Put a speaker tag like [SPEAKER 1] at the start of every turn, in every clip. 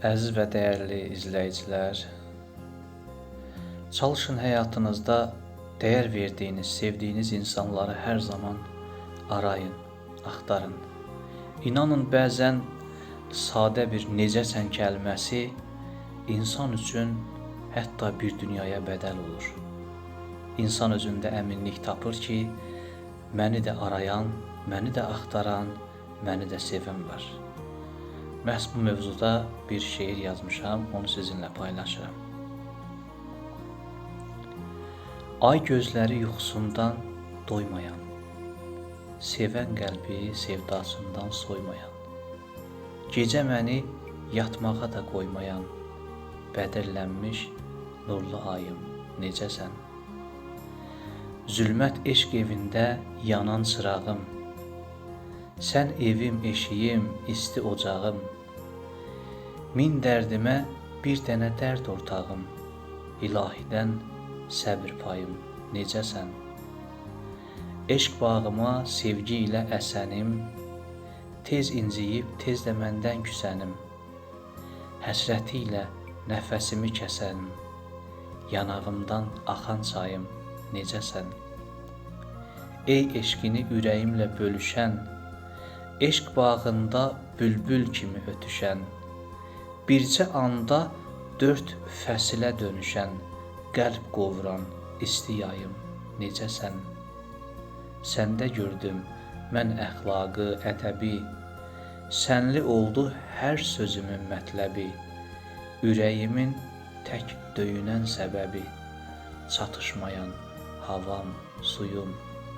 [SPEAKER 1] Əziz və dəyərli izləyicilər, çalışın həyatınızda dəyər verdiyiniz, sevdiyiniz insanları hər zaman arayın, axtarın. İnanın, bəzən sadə bir necəsən kəlməsi insan üçün hətta bir dünyaya bədəl olur. İnsan özündə əminlik tapır ki, məni də arayan, məni də axtaran, məni də sevən var. Məhz bu mövzuda bir şeir yazmışam, onu sizinlə paylaşıram. Ay gözləri yuxusundan doymayan, sevən qəlbi sevdasından soymayan, gecə məni yatmağa da qoymayan, bədirlənmiş nurlu ayım, necəsən? Zülmət eşq evində yanan çırağım, sən evim, eşiyim, isti ocağım, min dərdimə bir dənə dərd ortağım, ilahidən səbir payım, necəsən? Eşq bağıma sevgi ilə əsənim, tez inciyib, tez də məndən küsənim, həsrəti ilə nəfəsimi kəsənim, yanağımdan axan çayım, necəsən? Ey eşqini ürəyimlə bölüşən, eşq bağında bülbül kimi ötüşən, bircə anda dörd fəsilə dönüşən, qəlb qovuran isti yayım, necəsən? Səndə gördüm mən əxlaqı, ədəbi, sənli oldu hər sözümün mətləbi, ürəyimin tək döyünən səbəbi, çatışmayan havam, suyum,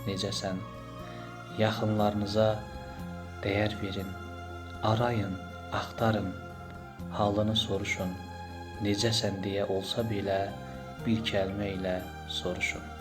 [SPEAKER 1] necəsən? Yaxınlarınıza dəyər verin, arayın, axtarın, halını soruşun, necəsən deyə olsa belə bir kəlmə ilə soruşun.